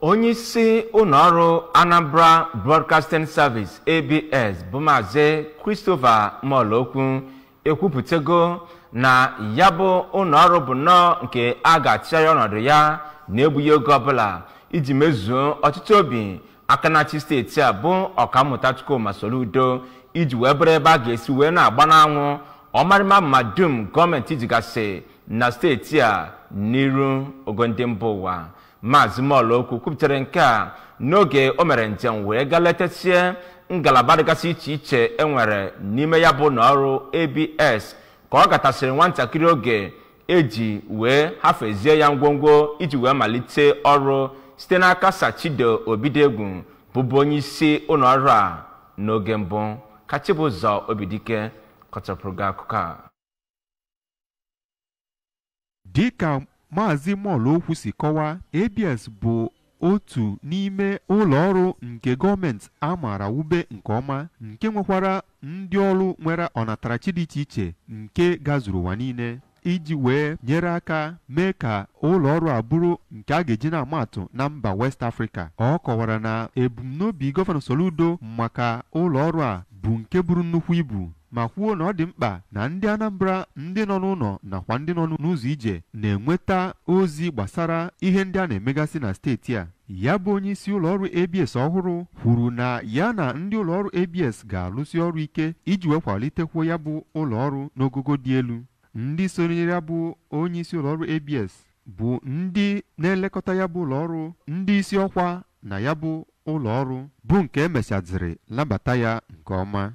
Onyeisi ụlọọrụ Anambra Broadcasting Service, ABS, bụ Maazị Christopher Molokwu ekwupụtago na ya bụ ụlọọrụ bụ nnọọ nke a ga-achịgharị ọnọdụ ya na-egbughị oge ọbụla iji mezuo ọchịchị obi aka na-achị steeti a bụ Ọkammụta Chukwuma Soludo, iji wee bụrụ ebe a ga-esi wee na-agba n'anwụ ọmarịma ma dum gọọmenti jigasị na steeti a n'iru ogo ndị mba ụwa. Maazị Molokwu kwupụtara nke a n'oge o mere njem wee gaa letasie ngalaba dịgasị iche iche enwere n'ime ya bụ ụlọọrụ ABS, ka ọ gatasịrị nwatakịrị oge eji wee hafezie ya ngwongwo iji wee malite ọrụ site n'aka Sachido Obidegwu, bụbu onye isi ụlọọrụ a n'oge mbụ. Ka Chibụzọ Obidike kọchapụrụ gị akụkọ a. Dịka Maazị Molokwu si kọwaa, ABS bụ otu n'ime ụlọ ọrụ nke gọọmenti a maara wube nke ọma, nke nwekwara ndị ọrụ nwere ọnatarachi dị iche iche nke gazuru ụwa niile, iji wee nyere aka mee ka ụlọ ọrụ a bụrụ nke a ga-eji na-ama atụ na mba West Africa. Ọ kọwara na ebumnobi Gọvanọ Soludo maka ụlọ ọrụ a bụ nke buru nnukwu ibu, ma kwuo na ọ dị mkpa na ndị Anambra, ndị nọ n'ụlọ nakwa ndị nọ n'ụzọ ije, na-enweta ozi gbasara ihe ndị a na-emegasị na steeti a. Ya bụ onye isi ụlọọrụ ABS ọhụrụ kwuru na ya na ndị ụlọọrụ ABS ga-alụsi ọrụ ike iji wee kwalitekwuo ya bụ ụlọọrụ n'ogogo dị elu. Ndị sonyere ya bụ onye isi ụlọọrụ ABS bụ ndị na-elekọta ya bụ ụlọọrụ, ndị isi ọkwa na ya bụ ụlọọrụ, bụ nke emechaziri nabata ya nke ọma.